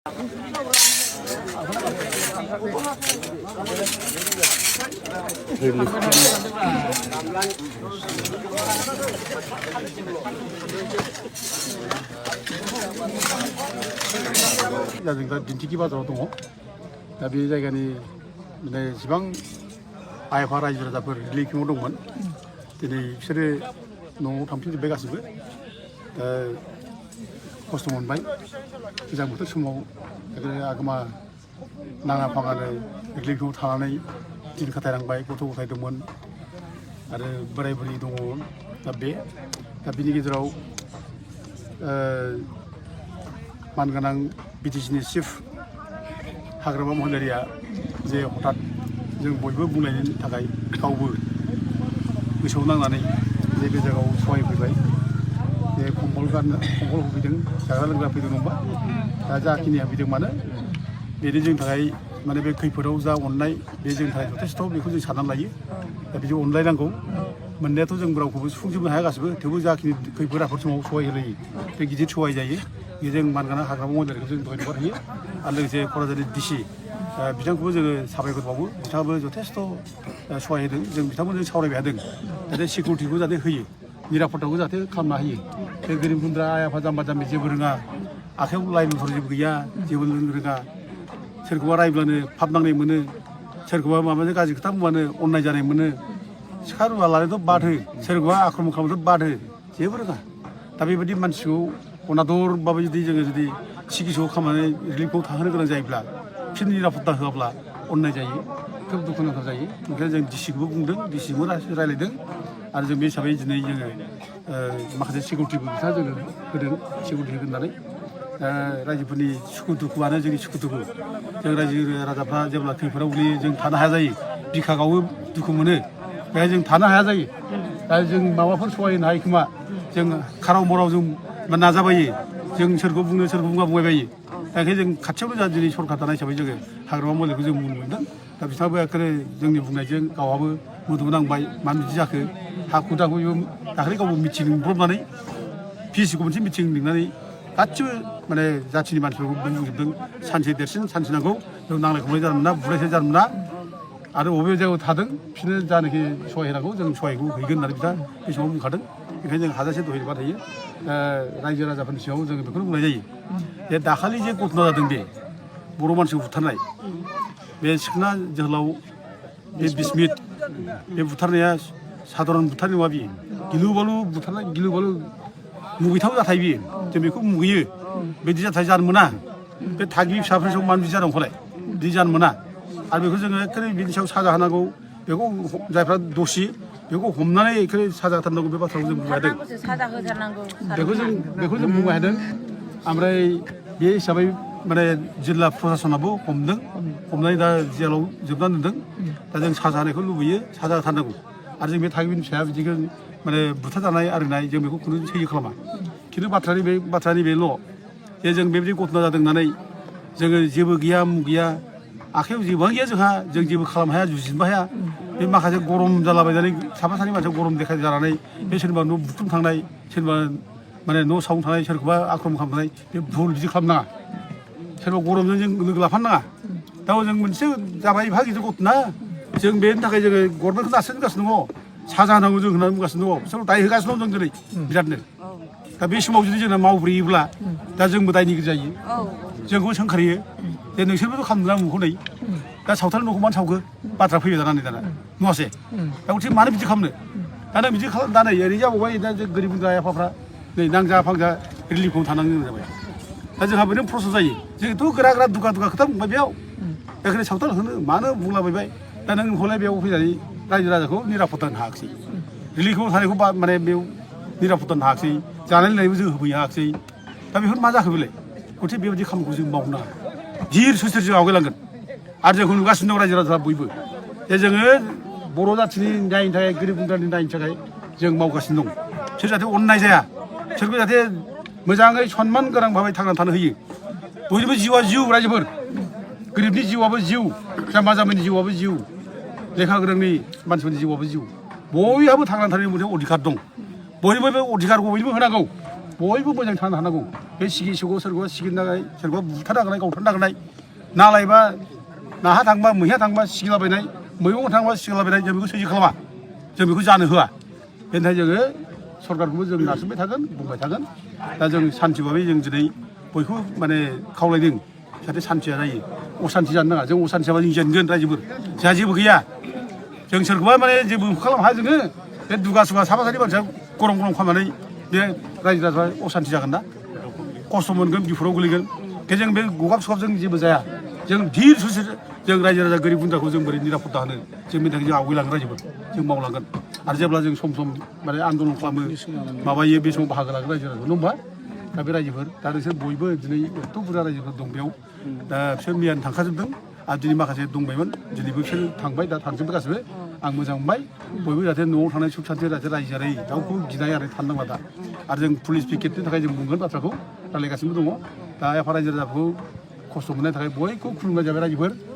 जों दा दिन्थिखि बाजाराव दङ दा बे जायगानि माने जिबां आइ आफा रायजो राजाफोर रिलिफ केम्पआव दंमोन दिनै बिसोरो न'आव थांफिनजोब्बाय गासैबो दा खस्थ' मोनबाय गोजां बोथोर समाव आगोमा नाङा फाङानो रिलिफ केम्पआव थानानै दिन खाथायनांबाय गथ' गथाय दंमोन आरो बोराय बुरि दङ दा बिनि गेजेराव मानगोनां बिटिसिनि चिफ हाग्रामा महिलारिया जे हठात जों बयबो बुंलायनो थाखाय गावबो गोसोआव नांनानै जे बे जायगायाव सहाय फैबाय बे कम्बल होफैदों जाग्रा लोंग्रा फैदों नङा दा जाखिनि होफैदों मानो बेनो जोंनि थाखाय माने बे खैफोदाव जा अननाय बे जोंनि थाखाय जथेस्थ' बेखौ जों साननानै लायो दा बिदि अनलायनांगौ मोननायाथ' जों रावखौबो सुफुंजोबनो हाया गासिबो थेवबो जाखिनि खैफोद आफोद समाव सहाय होलायो बे गिदिर सहाय जायो जों मानगोनां हाग्रामा महिलारिखौ जों धन्यबाद होयो आरो लोगोसे क'क्राझारनि डिसि बिथांखौबो जोङो साबायखर बावो बिथाङाबो जथेस्थ' सहाय होदों जों बिथांमोनजों सावरायबाय थादों जाहाथे सिकिउरिटिखौ जाहाथे होयो निरापत्ताखौ जाहाथे खालामना होयो बे गोरिब गुन्द्रा आइ आफा जाम्बा जाम्बि जेबो रोङा आखाइयाव लाइ लथर जेबो गैया जेबो रोङा सोरखौबा रायब्लानो फाब नांनाय मोनो सोरखौबा माबाजों गाज्रि खोथा बुंबानो अननाय जानाय मोनो सिखा रुवा लानायथ' बाद हो सोरखौबा आक्रमन खालामनोथ' बाद हो जेबो रोङा दा बेबायदि मानसिखौ अनादरबाबो जोङो जुदि सिकित्सायाव खालामनानै रिलिफआव थाहोनो गोनां जायोब्ला फिन निरापत्ता होआब्ला अननाय जायो खोब दुखुनांथाव जायो ओंखायनो जों डिसिखौबो बुंदों डिसिखौबो रायलायदों आरो जों बे हिसाबै दिनै जोङो माखासे सिकिउरिटिबो बिथाङा जोङो होदों सिकिउरिटि होनानै रायजोफोरनि सुखु दुखुआनो जोंनि सुखु दुखु जों रायजो राजाफ्रा जेब्ला खैफोदाव गोग्लैयो जों थानो हाया जायो बिखा गावो दुखु मोनो बेहाय जों थानो हाया जायो दा जों माबाफोर सहाय होनो हायो खोमा जों खाराव मराव जों नाजाबायो जों सोरखौ बुङो सोरखौ बुंबायबायो दा ओंखायनो जों खाथियावनो जा दिनै सरकार थानाय हिसाबै जोङो हाग्रामा महिलारिखौ जों बुंनो मोनदों दा बिथाङाबो एखेबारे जोंनि बुंनायजों गावहाबो मोदोम नांबाय मानो बिदि जाखो हाखु दाखु दाखालि गावबो मिथिं लिंब्रबनानै पिएचसिखौ मोनसे मिथिं लिंनानै गासिबो माने जाथिनि मानसिफोरखौ बुंजोबदों सानसे देरसिन सानसे नांगौ जों नांलाय खमलाय जानो मोना बुलायसो जानो मोना आरो बबे जायगायाव थादों बिसोरनो जानाखि सहाय होनांगौ जों सहायखौ हैगोन होननानै बिथाङा बे समाव बुंखादों बेखायनो जों हाजासे धन्यबाद होयो रायजो राजाफोरनि सिगाङाव जोङो बेखौनो बुंनाय जायो जे दाखालि जे घटना जादों बे बर' मानसिखौ बुथारनाय बे सिखोना जोहोलाव बे बिस्मित बे बुथारनाया साधारन बुथारनाय नङा बियो गिलु बालु बुथारनाय गिलु बालु मुगैथाव जाथाय बियो जों बेखौ मुगैयो बिदि जाथाय जानो मोना बे थागिबि फिसाफोरनि सायाव मानो बिदि जादों फालाय बिदि जानो मोना आरो बेखौ जोङो एखेबारे बिनि सायाव साजा होनांगौ बेखौ जायफ्रा दसि बेखौ हमनानै एखेबारे साजा होथारनांगौ बे बाथ्राखौ जों बुंनो हादों बेखौ जों बुंनो हादों ओमफ्राय बे हिसाबै माने जिल्ला प्रसासनाबो हमनानै दा जेलाव जोबनानै दोनदों दा जों साजा होनायखौ लुबैयो साजा होथारनांगौ आरो जों बे थागिबिनि फिसाया बिदिखौ माने बुथारजानाय आरिनाय जों बेखौ खुनु सैजो खालामा खिन्थु बाथ्रानि बेल' जे जों बेबायदि घटना जादों होननानै जोङो जेबो गैया गैया आखाइयाव जेबो गैया जोंहा जों जेबो खालामनो हाया जुजिनोबो हाया बे माखासे गरम जालाबायनानै साफा सानै मानसिया गरम देखाय जानानै बे सोरनिबा न' बुख्रुम थांनाय सोरनिबा माने न' सावनो थांनाय सोरखौबा आक्रमन खालामनाय बे भुल बिदि खालामनाङा सोरबा गरमजों जों लोगो लाफानो नाङा दा जों मोनसे जाबाय एफा गिदिर घटना जों बेनि थाखाय जोङो गभर्नमेन्टखौ नारसिनगासिनो दङ साजा होनांगौ जों होननानै बुंगासिनो दङ बिसोर दाय होगासिनो दं जों दिनै बिरादनो दा बे समाव जुदि जोंना मावब्रेयोब्ला दा जोंबो दायनिगिरि जायो जोंखौ सोंखारियो जे नोंसोरबोथ' खालामदों आं हनै दा सावथालनि न'खौ मानो सावखो बाथ्रा फैयो दाना नङासै दा गथिखे मानो बिदि खालामनो दा नों बिदि खालाम दा नै ओरै जाबावबाय दा जों गोरिब गुन्द्रा आइ आफाफ्रा नै नांजा फांजा रिलिफआव थानांगौ जाबाय दा जोंहा बेनो प्रसेस जायो जोंथ' गोरा दुगा खोथा बुंबाय बेयाव बेखायनो सावथाल होनो मानो बुंलाबायबाय दा नों हले बेयाव फैनानै रायजो राजाखौ निरापत्ता होनो हायाखिसै रिलिफआव थानायखौ माने बेयाव निरापत्ता होनो हायाखिसै जानाय लोंनायबो जों होफैनो हायाखिसै दा बेफोर मा जाखो बेलाय गथिखे बेबायदि खामानिखौ जों मावनो नाङा गिर सुस्थुर जों आवगायलांगोन आरो जोंखौ नुगासिनो दं रायजो राजाफ्रा बयबो जे जोङो बर' जाथिनि न्यायनि थाखाय गोरिब गुन्द्रानि न्यायनि थाखाय जों मावगासिनो दं बिसोर जाहाथे अननाय जाया बिसोरखौ जाहाथे मोजाङै सनमान गोनां भाबै थांनानै थानो होयो बयनिबो जिउआ जिउ रायजोफोर गोरिबनि जिउआबो जिउ जाम्बा जाम्बिनि जिउआबो जिउ लेखा गोरोंनि मानसिफोरनि जिउआबो जिउ बयहाबो थांनानै थानायनि मोनसे अधिकार दं बयनोबो बे अधिकारखौ बयनोबो होनांगौ बयबो मोजां थानो हानांगौ बे सिगिसोगौ सोरखौबा सिगिनाय सोरखौबा बुथारनांनाय गावथारनांनाय ना लायबा नाहा थांबा मैहा थांबा सिगिलाबायनाय मैगं थांबा सिगिलाबायनाय जों बेखौ सैज्य खालामा जों बेखौ जानो होआ बेनि थाखाय जोङो सरकारखौबो जों नारसिनबाय थागोन बुंबाय थागोन दा जों सान्थिभाबै जों दिनै बयखौबो माने खावलायदों जाहाथे सान्थिया जायो असान्थि जानो नाङा जों असान्थि जाबा जों जेनगोन रायजोफोर जोंहा जेबो गैया जों सोरखौबा माने जेबो खालामनो हाया जोङो बे दुगा सुगा साफा सानै मानसिया गरम गरम खालामनानै बे रायजो राजाफ्रा असान्थि जागोन ना खस्थ' मोनगोन बिफोराव गोलैगोन बे जों बे गगाब सगाबजों जेबो जाया जों धीर सुसि जों रायजो राजा गोरिब गुन्द्राखौ जों बोरै निरापत्ता होनो जों बेनि थाखाय जों आवगायलांगोन रायजोफोर जों मावलांगोन आरो जेब्ला जों सम सम माने आन्दलन खालामो माबायो बे समाव बाहागो लागोन रायजो राजाफोर नङा होमबा दा बे रायजोफोर दा नोंसोर बयबो दिनै एथ' बुरजा रायजोफोर दं बेयाव दा बिसोर मैयानो थांखाजोबदों आरो दिनै माखासे दंबायमोन दिनैबो बिसोर थांबाय दा थांजोबबाय गासिबो आं मोजां मोनबाय बयबो जाहाथे न'आव थानाय सुख सान्थि जाहाथे रायजो जायो रावखौबो गिनाय आरो थानो नांला दा आरो जों पुलिस पिकेटनि थाखाय जों बुंगोन बाथ्राखौ रायलायगासिनो दङ दा आफा रायजो राजाखौ खस्थ' मोननायनि थाखाय बयखौबो खुलुमनाय जाबाय रायजोफोर